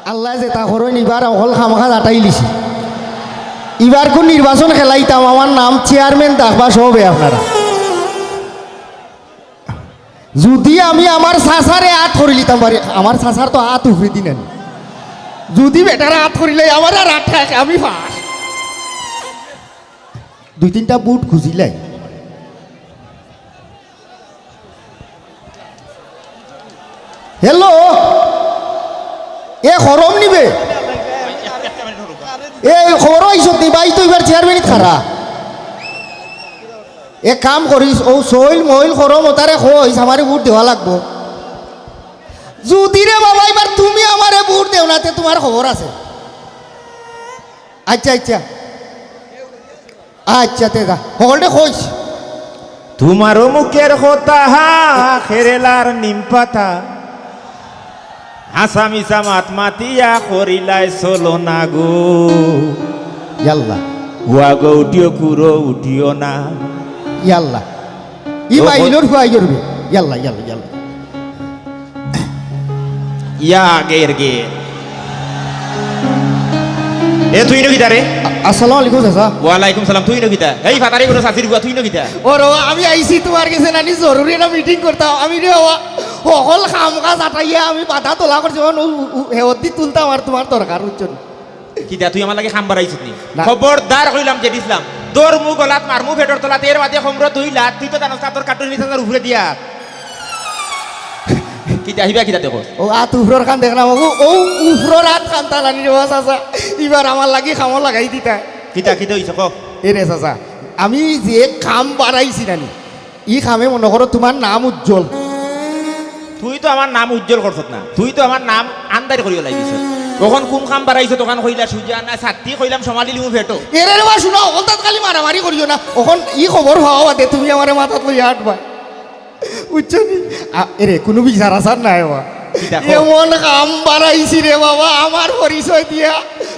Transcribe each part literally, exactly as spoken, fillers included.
আল্লায় যেতা করইন, ইবার হকল কাম-কাজ আটাইলিছি। ইবার কুন নির্বাচন খেলাইতাম, আমার নাম চেয়ারম্যান ডাকবা সবে আপনারা। যুদি আমি আমার চাচারে আত করিলিতাম পারি, আমার চাচার তো আত উফরেদি নানি। যুদি বেটারে আত করিলাই, আমার আর আত থাকে, আমি পাশ। দুই তিনটা ভোট খুজিলাই। হ্যালো, এ খরম নিবে? এ খবর আইসত নি? ভাই তো ইবার চেয়ারম্যানিত খাড়া। এক কাম করিস, ও সইল মইল খরম ওতারে কইস, আমারে ভোট দেওয়া লাগবো। যুদি রে বাবা, ইবার তুমি আমারে ভোট দেও না, তে তুমার খবর আছে। আচ্ছা, আচ্ছা। আচ্ছা, তে যা। হকলরে কইস। তুমারও মুখের কথা হা, খেরেলার নিম পাতা। হাছা মিছা মাত মাতিয়া করিলায় চলো না গো। ইয়াল্লা। হুয়া গো উঠিও কুরো উঠিও না। ইয়াল্লা। ই ও, ও। মাইলর হুয়াই করবে। ইয়াল্লা, ইয়াল্লা, ইয়াল্লা। ইয়া গের গের। এ, তুই নু কিতা রে? আ-, আসসালামু আলাইকুম, চাচা। ওয়ালাইকুম সালাম, তুই নু কিতা? এই ফাতারি গুলো চাচির বুয়া, তুই নু কিতা? ওরে, আমি আইছি তুমার গেছে নানি, জরুরি একটা মিটিং করতাম। আমি রে বাবা, হকল কাম-কাজ আটাইয়া আমি বাধা তোলা করছি, অখন উ-, উ-, হেওদি তুলতাম আর তুমার দরকার, বুঝছো নি? কিতা, তুই আমার লাগি কাম বাড়াইছত নি? না। খবরদার কইলাম যে দিছলাম। দৌড়মু গলাত মারমু পেটর তলাত, এর বাদে কমরো দুই লাত, তুই তো জানোস না তোর কাটুরি নিচে তার উপরে দিয়া। কিতা, হিবা কিতা দেখো? ও আত উফরর খান দেখলাম, ও, ও উফরর আত খান তালানি রে বাবা চাচা। ইবার আমার লাগি কামো লাগাই দিতা। কিতা, কিতা অইছে ক? এ রে চাচা, আমি যে কাম বাড়াইছি নানি, ই কামে মনো করো তুমার নাম উজ্জ্বল। তুই তো আমার নাম উজ্জ্বল করছত না, তুই তো আমার নাম আন্দারি করিয়া লাইলিছ। অখন কুন কাম বাড়াইছত, অখান কইলা সুজা না সাত্তি কইলাম সমালি লিমু পেটো। এরে রে বা শুনো, অখন তাত খালি মারামারি করিও না। অখন ই খবর পাওয়া বাদে তুমি আমারে মাথাত লইয়া আটবা। বুঝছো নি? আ, এরে, কুনু বিচার আচার নাই বা। কিতা কও? এমন কাম বাড়াইছি রে বাবা, আমার পরিচয় দিয়া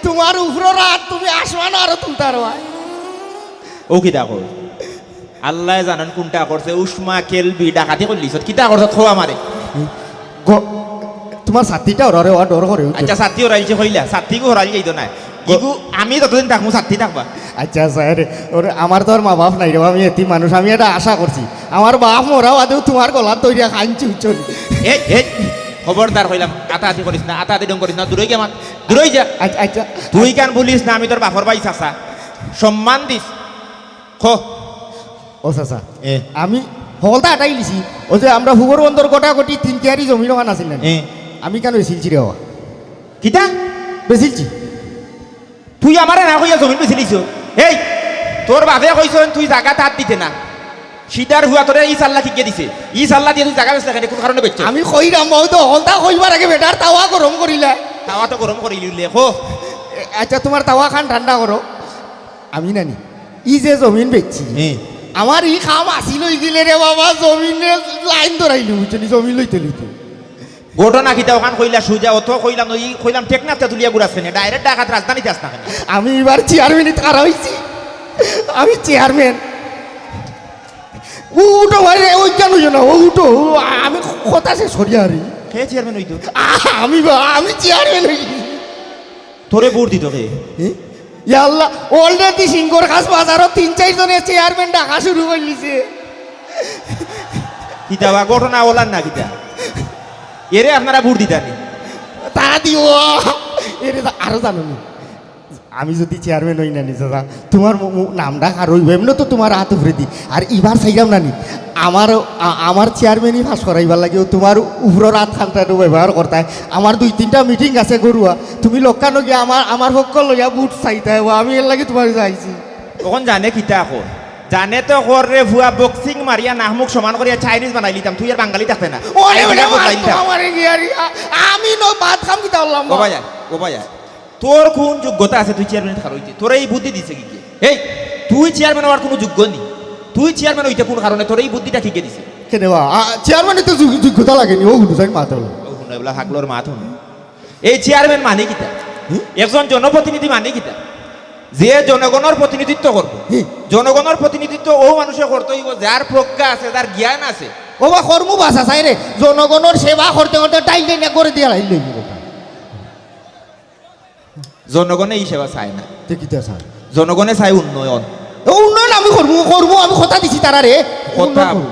তুমার উফরর আত তুমি আসমানো আরো তুলতায় রে বা। ও কিতা কও? আল্লায় জানইন কুনটা করছে, উষ্মা, কেলবি, ডাকাতি করলিছত, কিতা করছত, কও আমারে। গ-, তুমার সাত্তিটা ওরা রে, ওরা ডর করে, বুঝছো? আচ্ছা, সাত্তি ওরাইলছে কইলা, সাত্তিগু ওরাইল যাইতো না। গ-, ইগু আমি যতদিন থাকমু, সাত্তি থাকবা। আচ্ছা, আচ্ছা, আরে, ওরে, আমার তো আর মা-বাফ নাই রে, আমি এতিম মানুষ, আমি এটা আশা করছি। আমার বাফ মরা বাদেও তুমার গলাত ধরিয়া কানছি, বুঝছো নি? এই, এই, খবরদার কইলাম, আতাআতি করিস না, আতাআতি ঢং করিস না, দূরই গিয়া মাত, দূরই যা। আচ্ছা, আচ্ছা। তুই কান বলিস না, আমি তোর বাফর ভাই চাচা, সম্মান দিস। খ। ও চাচা, এ। আমি হকলতা আটাইলিছি। ও যে আমরা ফুকর বন্দর গোটাগুটি তিন কিয়ারি জমিন অখান আছিল না? এ। আমি কেনে বেচিলছি রে বাবা? কিতা? বেচিলছি। তুই আমারে না কইয়া জমিন বেচিলিছ? এই, তোর বাফে কইছইন তুই জাগাত আত দিতে না। সিদার হুয়া তোরে ই চাল্লা কিগে দিছে? ই চাল্লা দিয়া তুই জাগা বেচলে কেনে? কুন কারণে বেচছস? আমি কইরাম, অউ তো হকলতা কইবার আগে বেটার তাওয়া গরম করিলা। তাওয়া তো গরম করিলিলে, কো। এ, আচ্ছা, তুমার তাওয়া খান ঠান্ডা করো। আমি নানি, ই যে জমিন বেচছি, হে। আমার ই কাম আছিল অইগেলে রে বাবা, জমিনে লাইন ধরাইলু, বুঝছো নি, জমিন লইতে লইতে। ঘটনা কিতা অখান কইলা সুজা, অত কইলাম, ই কইলাম টেকনাফটা তুলিয়া ঘুরাস কেনে, direct ঢাকাত রাজধানীত আস না কেনে? আমি ইবার চেয়ারম্যানিত খাড়া অইছি, আমি চেয়ারম্যান। উ-, উঠো ভাই রে, অউ কেনে অইও না, ও উঠো, ও, আমি কথা শেষ করি আরে। কে চেয়ারম্যান অইতো? আ-, আমি বা, আমি চেয়ারম্যান অই। তোরে ভোট দিতো কে? এ? ইয়া আল্লাহ, already সিংহরখাস বাজারো তিন চাইর জনে চেয়ারম্যান ডাকা শুরু করিলিছে। কিতা বা ঘটনা অলার না কিতা? এরে আপনারা ভোট দিতা নি? তা দিও। এরে তা আরো জানো নি? আমি যুদি চেয়ারম্যান অই না নি, চাচা, তুমার মু-, মু-, নামটা কার অইবো? এমনে তো তুমার আত উফরেদি। আর ইবার চাইরাম না নি? আমার, আ-, আমার চেয়ারম্যানি পাশ করাইবার লাগিও তুমার উফরর আত খানটা একটু ব্যবহার করতায়। আমার দুই তিনটা মিটিং আছে গরুয়া, তুমি লক্ষ্যা নগিয়া আমার, আমার পক্ষ লইয়া ভোট চাইতায়, ও আমি এর লাগি তুমার কাছে আইছি। অখন জানে কিতা কর? জানে তো কর রে ফুয়া, boxing মারিয়া নাক মুখ সমান করিয়া চাইনিজ বানাইলিতাম, তুই আর বাঙালি থাকতে না। ওরে, এই ওরে, দুইটা বদলাই মার তো দিতাম। আমারে গিয়া রে, আ-, আমি নু ভাত খাম কিতা করলাম? ও ভাইয়া, ও ভাইয়া, তোর কুন যোগ্যতা আছে তুই চেয়ারম্যান থাকার অইতে? তোরে ই বুদ্ধি দিছে কিগে? এই, তুই চেয়ারম্যান অওয়ার কুনু যোগ্য নি। তুই চেয়ারম্যান অইতে কুন কারণে তোরে ই বুদ্ধিটা কিগে দিছে? কেনে বা? আ, চেয়ারম্যানে তো যোগ-, যোগ্যতা লাগে নি, ও হুনু যাই মাত অইলো। ও হুনু, এবলা হাগলর মাত হুনু। এই চেয়ারম্যান মানে কিতা? হুম? একজন জনপ্রতিনিধি মানে কিতা? যে জনগণর প্রতিনিধিত্ব করবো। হুম। জনগণর প্রতিনিধিত্ব অউ মানুষে করতে অইবো, যার প্রজ্ঞা আছে, যার জ্ঞান আছে। ও বা কর্মবাস আছে রে, জনগণর সেবা করতে করতে টাইম টাইম করে দিয়া লাইল লইবো কথা। জনগণে ই সেবা চায় না। তে কিতা স্যার? জনগণে চায় উন্নয়ন। এ, উন্নয়ন আমি করবো, করবো, আমি কথা দিছি তারারে। কথা উন্নয়ন করবো।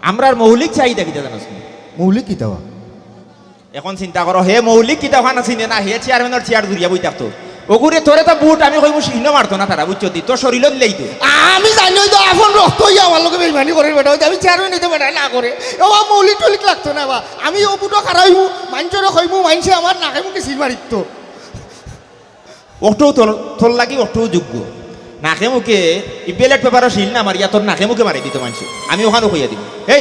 আমরার মৌলিক চাহিদা কিতা জানোস নি? মৌলিক কিতা বা? এখন চিন্তা করো, হে মৌলিক কিতা ওখানে চিনে না, হে চেয়ারম্যানর চেয়ার জুড়িয়া বই থাকতো। ওগুরে তোরে তো বুট আমি কইমু, সিনো মারতো না তারা, বুঝছো তি? তোর শরীরও দিলেই তো। আমি জানি ওই তো আপন রক্ত হইয়া আমার লগে বেইমানি করে বেটা, ওই তো আমি চেয়ারম্যান হইতে বেটায় না করে। ও বা মৌলিক টৌলিক লাগতো না বা। আমি ও বুটো খারাইমু, মাইনষরে কইমু, মাইনষে আমার নাকে মুখে সিল মারিত। অটো তোর, তোর লাগি অটো যোগ্য। নাকে মুখে ই ব্যালট পেপারও সিল না মারিয়া তোর নাকে মুখে মারি দিত মানষে। আমি ওখানে কইয়া দিব, এই,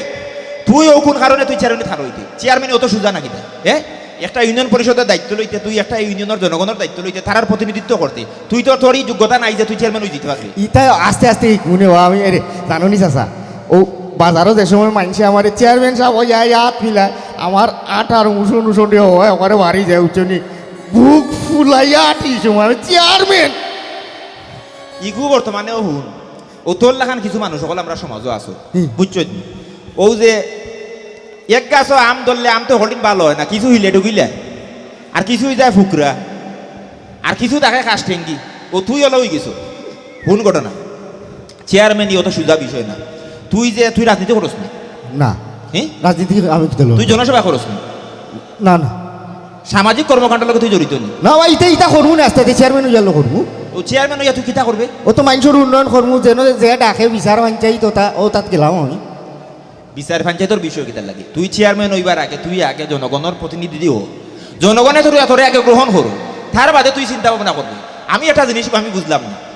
তুই ও কোন কারণে তুই চেয়ারম্যান খারো হইতে? চেয়ারম্যান অত সুজা নাকি তা? হ্যাঁ, একটা ইউনিয়ন পরিষদের দায়িত্ব লইতে, তুই একটা ইউনিয়নের জনগণের দায়িত্ব লইতে, তারার প্রতিনিধিত্ব করতে, তুই তো, তোর এই যোগ্যতা নাই যে তুই চেয়ারম্যান হয়ে দিতে পারবি। ইতাই আস্তে আস্তে এই গুণে হওয়া আমি, এরে, জানো নি চাচা, ও বাজারও যে সময় মাইনষে আমার চেয়ারম্যান সাহেব ওই আয় হাত মিলায়, আমার আটার উষণ উষণ দিয়ে হয় ওখানে বাড়ি যায়, উঠছে নি, বুক ফুলাইয়া আটি সময় আমি চেয়ারম্যান। ইগু বর্তমানেও হুন, ও তোর লাখান কিছু মানুষ সকল আমরা সমাজও আছো, হুম। বুঝছো নি? ও যে এক গাছও আম ধরলে আম তো হলিম ভালো হয় না, কিছু হিলে ঢুকিলে, আর কিছু হয়ে যায় ফুকরা, আর কিছু থাকে কাশটেঙ্গি। ও তুই হলো হয়ে গেছো। হুন ঘটনা, চেয়ারম্যান অত সুজা বিষয় না। তুই যে, তুই রাজনীতি করস না? না। হ্যাঁ? রাজনীতি আমি কিতা লড়বো? তুই জনসেবা করস না? না, না। সামাজিক কর্মকাণ্ডর লগে তুই জড়িত নি? না ভাই, ইতা, ইতা করবো না, আস্তে আস্তে চেয়ারম্যান হইয়ালো করবো। ও চেয়ারম্যান হইয়া তুই কিতা করবে? ও তো মাইনষর উন্নয়ন করবো, যেন যে ডাকে বিচার পঞ্চায়েত ওটা, ও তাত গেলাম আমি। বিচার পঞ্চায়েতর বিষয় কিতার লাগি? তুই চেয়ারম্যান হইবার আগে তুই আগে জনগণর প্রতিনিধি দিও, জনগণে তোর, তোরে আগে গ্রহণ করো, তার বাদে তুই চিন্তা ভাবনা করবি। আমি একটা জিনিস আমি বুঝলাম না,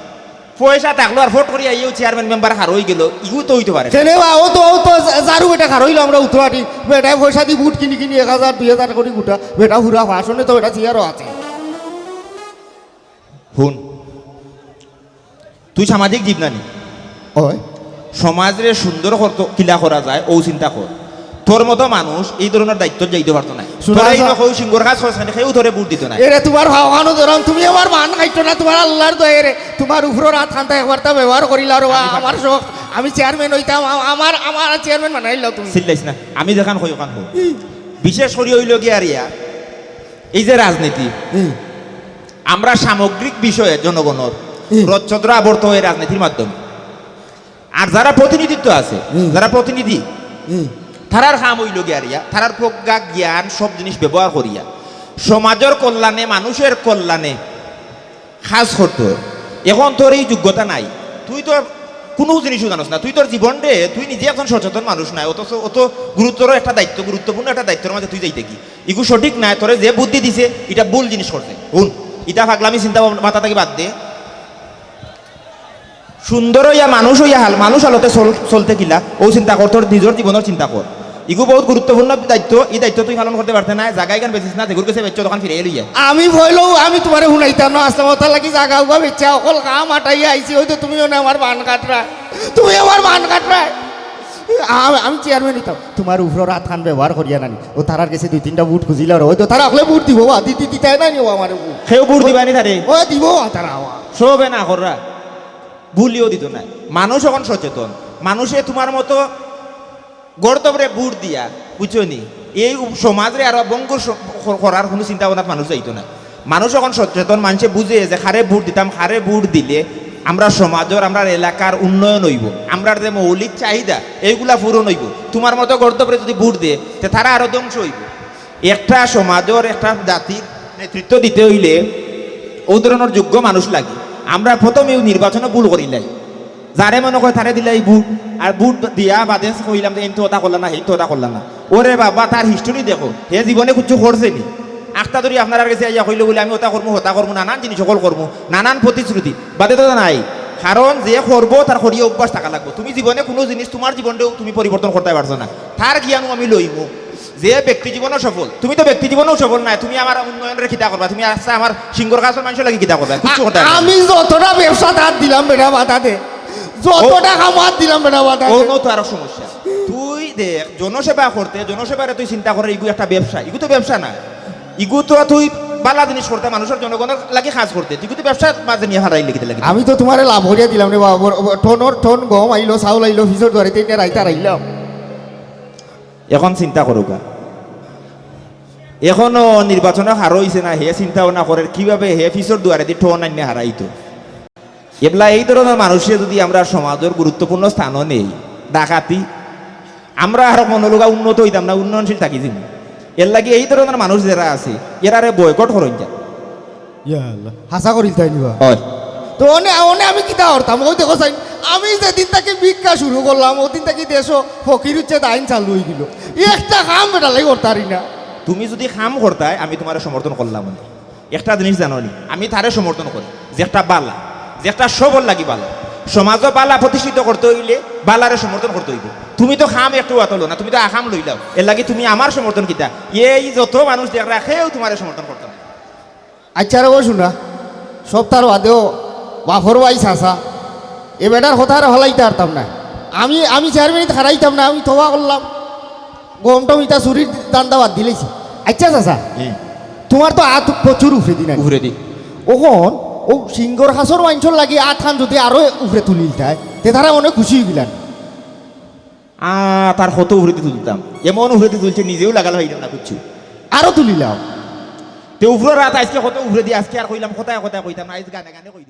পয়সা থাকলো আর ফট করি আইয়েও চেয়ারম্যান মেম্বার হার হয়ে গেল, ইগু তো হইতে পারে। কেনে বা, ও তো, ও তো ঝাড়ু বেটা খার হইলো আমরা উত্তরাটি। বেটায় পয়সা দি বুট কিনি কিনি এক হাজার, দুই হাজার করি গুটা। বেটা হুরা ফাঁসনে তো বেটা চেয়ারও আছে। হুন, তুই সামাজিক জীব নানি? ওই। সমাজরে সুন্দর করতো, কিলা করা যায়, ও চিন্তা কর। তোর মতো মানুষ এই ধরনের দায়িত্ব যাইতে পারতো না। শোনা তোরা এই যা- নকল সিংহর কাজ করছে না, কেউ তোরে ভোট দিত না। এরে তোমার ভাওয়ানো ধরাম, তুমি আমার মান খাইতো না, তোমার আল্লাহর দয়া রে। তোমার উপরর হাত খান্তা একবার তা ব্যবহার করিলা রে বা, আমার শখ, আমি চেয়ারম্যান হইতাম, আ-, আমার, আমার চেয়ারম্যান বানাইলাও তুমি। চিল্লাইস না, আমি যেখান কই ওখান কই। বিশেষ করি হইল গিয়া রিয়া, এই যে রাজনীতি, হুম। আমরা সামগ্রিক বিষয়ে জনগণর হুম। রদচন্দ্র আবর্ত হয় রাজনীতির মাধ্যমে। আর যারা প্রতিনিধিত্ব আছে, হুম। যারা প্রতিনিধি, হুম। তারার কাম হইল গিয়া রিয়া, তারার প্রজ্ঞা জ্ঞান সব জিনিস ব্যবহার করিয়া সমাজের কল্যাণে, মানুষের কল্যাণে কাজ করতে হয়। এখন তোর এই যোগ্যতা নাই, তুই তো কোনো জিনিসও জানোস না, তুই তোর জীবন রে, তুই নিজে একজন সচেতন মানুষ নাই, অথচ অত গুরুতর একটা দায়িত্ব, গুরুত্বপূর্ণ একটা দায়িত্বের মাঝে তুই যাইতে কি? ইগু সঠিক নাই, তোরে যে বুদ্ধি দিছে, এটা ভুল জিনিস করছে। হুন, এটা পাগলামি চিন্তা ভাবনা মাথা থেকে বাদ দে। সুন্দর হইয়া মানুষ হইয়া হাল, মানুষ হালতে চল-, চলতে কিলা, ও চিন্তা কর, তোর নিজের জীবনের চিন্তা কর। ইগু বহুত গুরুত্বপূর্ণ দায়িত্ব, এই দায়িত্ব তুই পালন করতে পারতে না, জায়গা এখান বেচিস না, যেগুর গেছে বেচছো তখন ফিরে এলিয়ে। আমি ভইলেও আমি তোমারে হুনাইতাম না, আস্তে কথা লাগি জাগা উগা বেচা, অকল কাম আটাইয়া আইছি, হয়তো তুমি না আমার বান কাটরায়, তুমি আমার বান কাটরায়। আ-, আমি চেয়ারম্যান হইতাম, তোমার উপরর হাত খান ব্যবহার করিয়া নানি, ও তারার গেছে দুই তিনটা ভোট খুঁজিলা রে, হয়তো তারা অকলে ভোট দিব বা, দিতে দিতে না নিও আমার ভোট। কেউ ভোট দিবানি তারে? ও দিব বা তারা আমার। সবে না কররা, ভুলিও দিত না। মানুষ এখন সচেতন, মানুষে তোমার মতো গর্দবরে ভোট দিয়া, বুঝছো নি, এই উপ-, সমাজরে আরো ভঙ্গুর স-, ক-, করার কোনো চিন্তা ভাবনাত মানুষ যাইতো না। মানুষ এখন সচেতন, মানুষে বুঝে যে কারে ভোট দিতাম, কারে ভোট দিলে আমরা সমাজর, আমরা এলাকার উন্নয়ন হইব, আমরা যে মৌলিক চাহিদা এইগুলা পূরণ হইব। তোমার মতো গর্দবরে যদি ভোট দে, তে তারা আরো ধ্বংস হইব। একটা সমাজর, একটা জাতির নেতৃত্ব দিতে হইলে ও ধরনের যোগ্য মানুষ লাগে। আমরা প্রথমেও নির্বাচনে ভুল করিলাই, যারে মনে কয় তারে দিলাই ভোট, আর ভোট দিয়া বাদে কইলাম যে, "এইন তো ওটা করলা না, এইন তো ওটা করলা না।" ওরে বাবা, তার history দেখো, হে জীবনে কিচ্ছু করছে নি? আখতা ধরি আপনার গেছে আইয়া কইলো বলে, "আমি ওটা করমু, হতা করমু, নানান জিনিস সকল করমু, নানান প্রতিশ্রুতি।" বাদে তো নাই, কারণ যে করবো তার করিয়া অভ্যাস থাকা লাগবো। তুমি জীবনে কোনো জিনিস তোমার জীবনটাও তুমি পরিবর্তন করতে পারছো না, তার জ্ঞানও আমি লইমু। যে ব্যক্তি জীবনও সফল, তুমি তো ব্যক্তি জীবনেও সফল নাই, তুমি আমার উন্নয়নের কিতা করবা? তুমি আচ্ছা আমার সিংহর কাছের মানুষের লাগি কিতা করবা? কিচ্ছু করতে পারবা না। আমি যতটা ব্যবসা তার দিলাম বেটা বাধা দে, যতটা কাম আর দিলাম বেটা বাধা ও দে। নো তো আরো সমস্যা। তুই দেখ, জনসেবা করতে, জনসেবারে তুই চিন্তা করে, ইগু একটা ব্যবসা, ইগু তো ব্যবসা না, ইগু তো তুই বালা জিনিস করতে, মানুষের জনগণের লাগি কাজ করতে, তুই তো ব্যবসা মাঝে নিয়ে হারাই লেগে লাগে। আমি তো তোমারে লাভ করিয়া দিলাম রে বাবা, বড়, বড়, টনর টন গম আইলো, চাউল আইলো, ফিসর দুয়ারে তিনটে রাইতা রাইলাম। এখন চিন্তা করুকা, এখনো নির্বাচনো হারইছে না, হে চিন্তা ভাবনা করের কিভাবে হে পিছর দুয়ারেদি ঠন আইন্নে হারাইতো। এবলা এই ধরনর মানুষরে যুদি আমরার সমাজর গুরুত্বপূর্ণ স্থানো নেই, ডাকাতি, আমরা আর কুনু লুকা উন্নত অইতাম না, উন্নয়নশীল থাকি যিমু। এরলাগি এই ধরনর মানুষ যেরা আছে, এরারে boycott করইন যান। ইয়া আল্লাহ, হাছা করিলতায় নি বা? অয়। তো অনে, অনে আমি কিতা করতাম? অউ দেখো চাইন, আমি যেদিন থাকি ভিক্ষা শুরু করলাম, অউদিন থাকি দেশো ফকির উচ্ছেদ আইন চালু অইগেলো। একটা কাম বেটার লাগি করতারি না। তুমি যুদি কাম করতায়, আমি তুমারে সমর্থন করলাম অনে। একটা জিনিস জানো নি, আমি তারে সমর্থন করি, যেটা বালা, যেটা সবর লাগি বালা। সমাজো বালা প্রতিষ্ঠিত করতে অইলে বালারে সমর্থন করতে অইবো। তুমি তো কাম একটু আতলো না, তুমি তো আকাম লইলাও, এরলাগি তুমি আমার সমর্থন কিতা? এই যত মানুষ দেখরা, কেউ তুমারে সমর্থন করতো না। আইচ্ছা রে, ও শুনা, সবতার বাদেও বাফর ভাই চাচা, এ বেটার কথা আর ফালাইতাম পারতাম না। আমি, আমি চেয়ারম্যানিত হারাইতাম না, আমি তওবা করলাম। গম টম ইতা চুরির ধান্দা বাদ দিলাইছি। আইচ্ছা চাচা, হুম। তুমার তো আত প্রচুর উফরেদি না? উফরেদি। অখন অউ সিংগর খাছর মানষর লাগি আতখান যুদি আরো উফরে তুলিলতায়, তে তারা অনেক খুশি অইগেলান। আ, তার কত উফরেদি তুলতাম, এমন উফরেদি তুলছে, নিজেও লাগাল পাইলাম না কিচ্ছু। আরো তুলিলাও। তে উফরর আত আইজকে কত উফরেদি, আইজকে আর কইলাম, কথায় কথায় কইতাম না, আইজ গানে গানে কই দিমু।